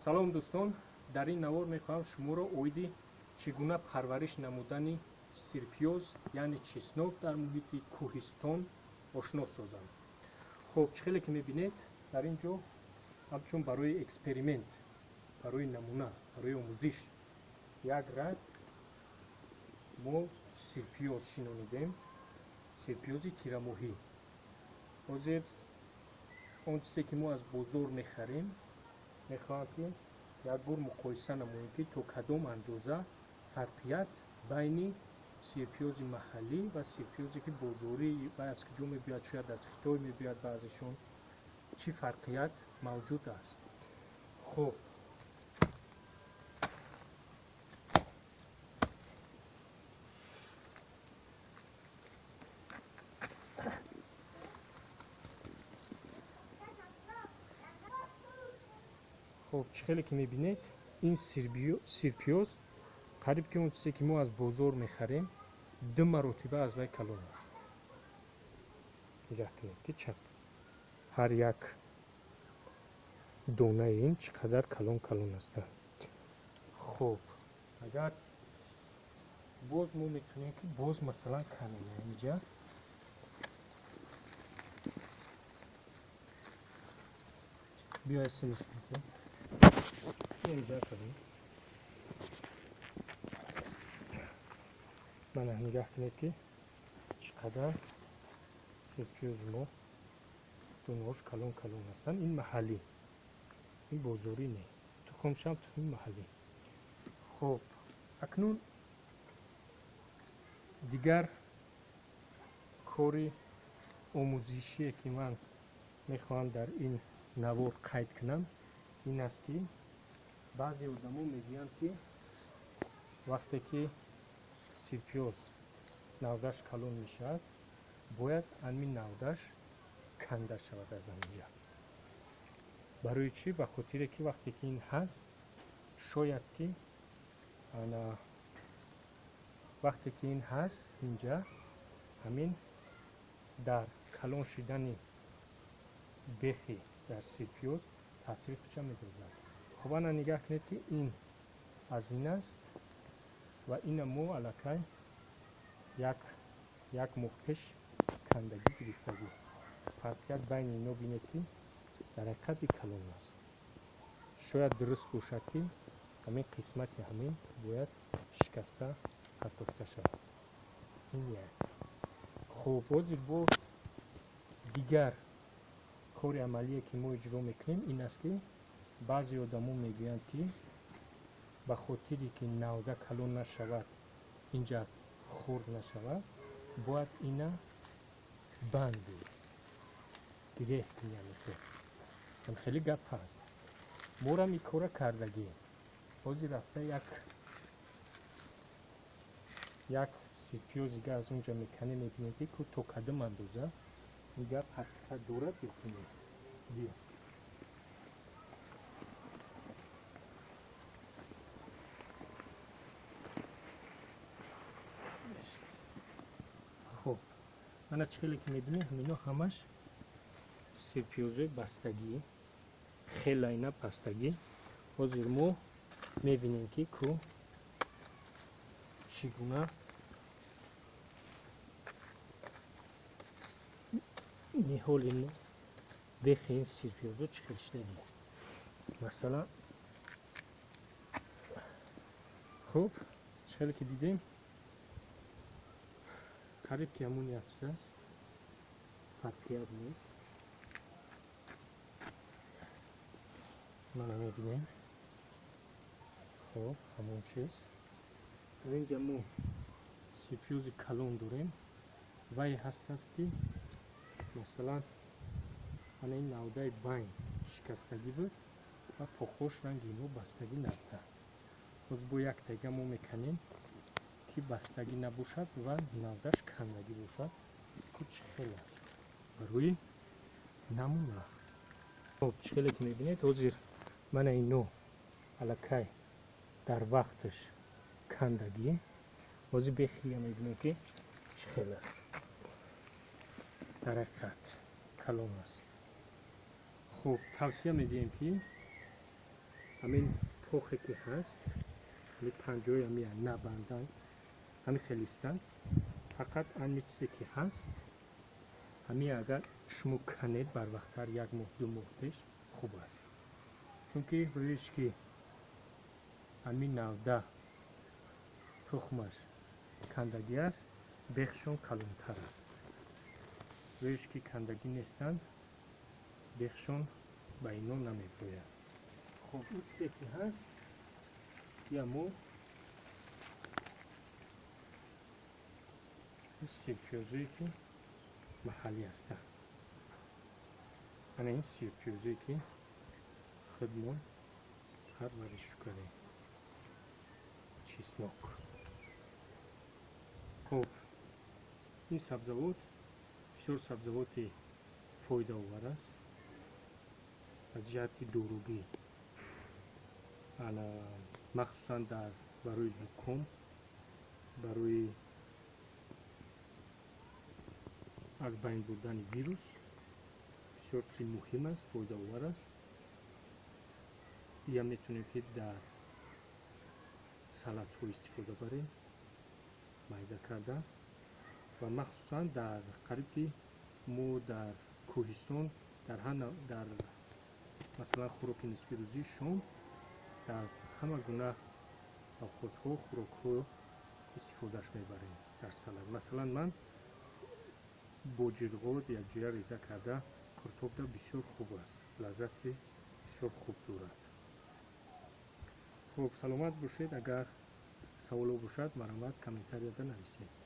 Салом дӯстон, дар ин навор мехоҳам шуморо оиди чӣ гуна парвариш намудани сирпиёз, яъне чеснок дар муҳити кӯҳистон ошно созам. Хоб, чӣ хеле ки мебинед, дар ин ҷо ҳамчун барои эксперимент, барои намуна, барои омӯзиш як раг мо сирпиёз шинонидем, сирпиёзи тирамоҳӣ. Ҳозир он чизе ки мо аз бозор мехарем, мехоҳам ки як бор муқоиса намоем, ки то кадом андоза фарқият байни сирпиёзи маҳаллӣ ва сирпиёзе ки бозорӣ ва аз куҷо мебиёяд, шояд аз Хитой мебиёяд баъзешон, чӣ фарқият мавҷуд аст. Хуб, хоб, чӣ хеле ки мебинед, ин сирпиёз қариб ки он чизе ки мо аз бозор мехарем, ду маротиба аз вай калон аст. Нигоҳ кунед ки чап ҳар як донаи ин чӣ қадар калон калон аст. Хоб, агар боз мо метавонем ки боз масалан канем инҷа, биёед синишон кунем. Инҷа кардем. Мана нигоҳ кунед ки чӣ қадар сирпиёзи мо донаҳош калон калон ҳастанд. Ин маҳаллӣ, ин бозорӣ не, тухмшам тухми маҳаллӣ. Хоб, акнун дигар кори омӯзишие ки ман мехоҳам дар ин навор қайд кунам ин аст ки баъзе одамо мегӯянд ки вақте ки сирпиёз навдаш калон мешавад, бояд ҳамин навдаш канда шавад аз ҳаминҷа. Барои чӣ? Ба хотире ки вақте ки ин ҳаст, шояд ки ана вақте ки ин ҳаст инҷа, ҳамин дар калон шидани бехи дар сирпиёз таъсири худша медозад. Хоб, ана нигаҳ кунед ки ин аз ин аст ва ина мо аллакай як моҳ пеш кандагӣ гирифтагӣ. Фарқият байни ино бинед ки дар ҳақиқати калон аст. Шояд дуруст бошад ки ҳамин қисмати ҳамин бояд шикаста партофта шавад. Ин як. Хоб, ҳозир боз дигар кори амалие ки мо иҷро мекунем ин аст ки баъзе одамо мегӯянд ки ба хотире ки навда калон нашавад, инҷа хурд нашавад, бояд ина банди гиреҳ кунӣ. Ҳам хеле гап ҳаст. Морам ин кора кардагӣ. Ҳозир рафта як сирпиёзига аз унҷа меканем, мебинем ки ку то кадом андоза ин гап ҳақиқат дорад ё ки не. Биё. Хоб, мана чӣ хеле ки мебинем, ҳамино ҳамаш сирпиёзои бастагӣ, хеле айна бастагӣ. Ҳозир мо мебинем ки ку чӣ гуна ниҳоли мо бехи ин сирпиёзо чӣ хел шидагӣ. Масалан, хуб, чӣ хеле ки дидем, қариб ки ҳамон як чиз аст, фарқият нест. Мана мебинем. Хоб, ҳамон чиз. Дар инҷа мо сирпиёзи калон дорем. Вай ҳаст аст ки масалан ана ин навдаи байн шикастагӣ буд ва похош ранги ино бастагӣ набуда. Боз бо як тайга мо меканем ки бастагӣ набошад ва навдаш кандагӣ бошад. Ку чӣ хел аст барои намуна. Хоб, чӣ хеле ки мебинед, ҳозир мана ино аллакай дар вақташ кандагӣ. Ҳозир бехия мебинем ки чӣ хел аст. Дар ҳақиқат калон аст. Хуб, тавсия медиҳем ки Ҳамин похе ки ҳаст, ҳамин панҷои ҳамин набанданд, ҳамин хел истанд. Фақат ани чизе ки ҳаст, ҳамин агар шумо канед барвақттар як моҳ, ду моҳ пеш хуб аст. Чунки рӯиш ки ҳамин навда тухмаш кандагӣ аст, бехшон калонтар аст. Рӯиш ки кандагӣ нестанд, бехшон ба ино намебояд. Хуб, ин чизе ки ҳаст, ямо сирпиёзое ки маҳаллӣ ҳастанд. Ана ин сирпиёзое ки худмон парвариш кардем. Чеснок. Хуб, ин сабзавот бисёр сабзавоти фоидаовар аст аз ҷиҳати доругӣ. Ана махсусан барои зуком, барои аз байн бурдани вирус бисёр чизи муҳим аст, фоидаовар аст. Ия метавонем ки дар салатҳо истифода барем, майда карда, ва махсусан дар қариб ки мо дар кӯҳистон дар масалан хӯроки нисфирӯзӣ, шом дар ҳама гуна овқотҳо, хӯрокҳо истифодааш мебарем дар салат. Масалан ман бо ҷирғот якҷоя реза карда қуртобда бисёр хуб аст, лаззати бисёр хуб дорад. Хуб, саломат бошед. Агар саволо бошад, марҳамат, комментарияда нависед.